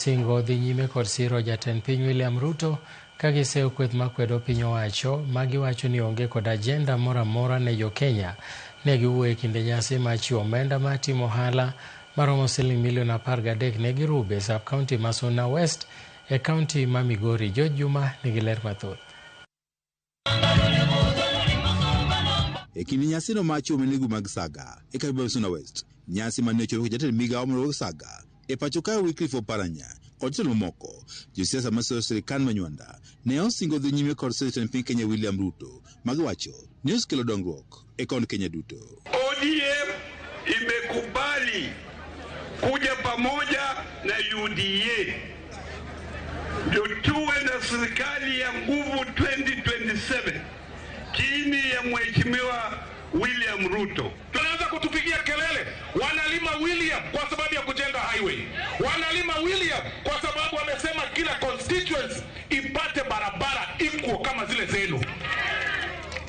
Singo dhi nyime kod siro jatend piny William Ruto ka giseyo kweth makwedo piny owacho ma giwacho ni onge kod ajenda moro amora ne jo-Kenya. Ne giwuoyo e kinde nyasi mar chiwo omenda mar timo ohala maromo siling milion 13 ne girube sub county ma Suna West e kaunti ma Migori. George Juma nigi ler mathoth. E kinde nyasino mar chiwo omenda mag saga e kambi mar Suna West, nyasi mane ochopo jatend migawo mar saga e pacho kae Wycliffe Oparanya kod jotelo mamoko, josiasa masiro sirikal ma Nywanda ne osingo dhi nyime kod siro jatend piny Kenya William Ruto magiwacho ni osekelo dongruok e kond Kenya duto. ODM imekubali kuja pamoja na UDA ndio tuwe na serikali ya nguvu 2027 chini ya Mheshimiwa William Ruto. Tunaanza kutupigia kelele, wanalima William kwa sababu ya kujenga highway, wanalima William kwa sababu wamesema kila constituency ipate barabara equal kama zile zenu.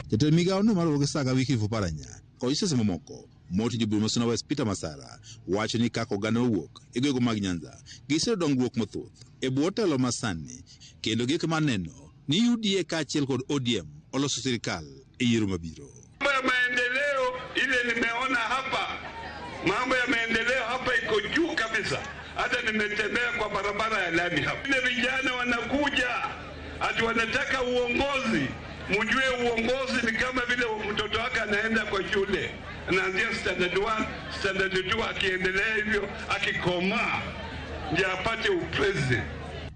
Jatend migawo no mar saga Wycliffe Oparanya kod josiasa mamoko moting'o jobura ma Suna West Peter Masara wacho ni kaka oganda mowuok e gwenge mag Nyanza giseyudo dongruok mathoth e bwo telo masani kendo giiko mar neno ni UDA kaachiel kod ODM oloso sirikal e yiero mabiro. Mambo ya maendeleo ile nimeona hapa, mambo ya maendeleo hapa iko juu kabisa. Hata nimetembea kwa barabara ya lami hapa. Ile vijana wanakuja ati wanataka uongozi. Mjue uongozi ni kama vile mtoto wake anaenda kwa shule, anaanzia standard 1, standard 2, akiendelea hivyo, akikomaa ndio apate upresident.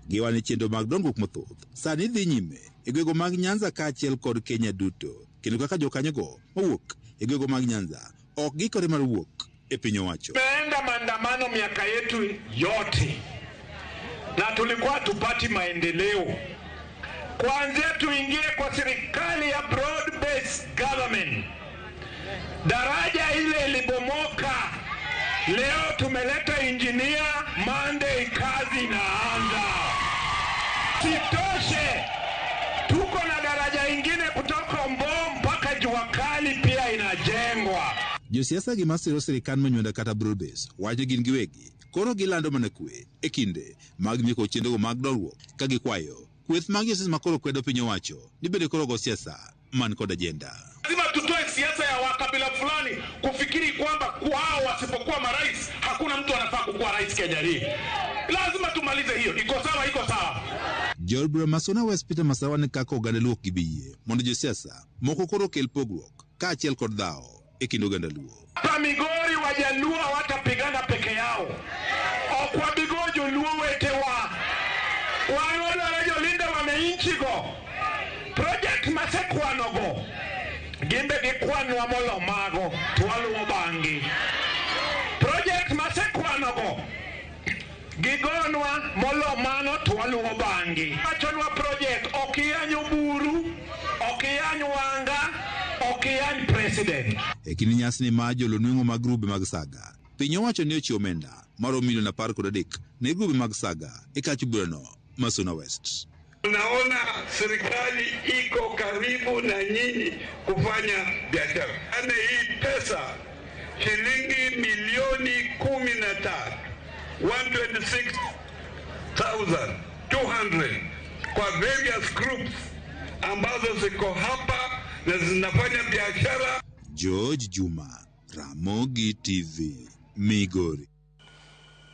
Giwacho ni chenro mag dongruok mathoth sani dhi nyime e gwenge mag Nyanza kaachiel kod Kenya duto, kendo kaka jokanyogo mowuok e gwenge mag Nyanza ok gikore mar wuok e piny owacho. Tumeenda maandamano miaka yetu yote na tulikuwa tupati maendeleo. Kuanzia tuingie kwa serikali ya broad based government, daraja ile ilibomoka. Leo tumeleta engineer, Monday kazi inaanza. Sitoshe, tuko na daraja ingine kutoka Mboo mpaka Jua Kali pia inajengwa. Josiasa gi masiro sirikal ma Nywanda kata broad base wacho gin giwegi koro gilando mana kwe e kinde mag mieko chenrogo mag dongruok ka gikwayo kweth mag josiasa makoro kwedo piny owacho ni bende koro go siasa man kod ajenda. Lazima tutoe siasa ya wakabila fulani kufikiri kwamba kwao wasipokuwa marais hakuna mtu anafaa kukuwa rais Kenya hii. Lazima tumalize hiyo. Iko sawa? Iko sawa. Jaod bura ma Suna West Peter Masara ni kaka oganda Luo ok gibi yie mondo josiasa moko koro okel pogruok kaachiel kod dhawo e kind oganda Luo. Hapa Migori Wajaluo hawatapigana peke yao. Ok wabigo joluo wetewa. Wan wadwaro jolinda wananchi go. Project masekwanogo gimbe gikwanwa molo mago to waluwo bang'gi. Project masekwanogo gigonwa molo mano to waluwo bang'gi. Wachonwa project ok iyany Oburu, ok iyany Wanga, ok iyany president. E kinde nyasini mar jolo nweng'o mag grube mag saga, piny owacho ne ochiwo omenda maromo milion 13 ne grube mag saga e kach burano ma Suna West. Unaona serikali iko karibu na nyinyi kufanya biashara. Ane hii pesa shilingi milioni 13, 126,200 kwa various groups ambazo ziko hapa na zinafanya biashara. George Juma, Ramogi TV, Migori.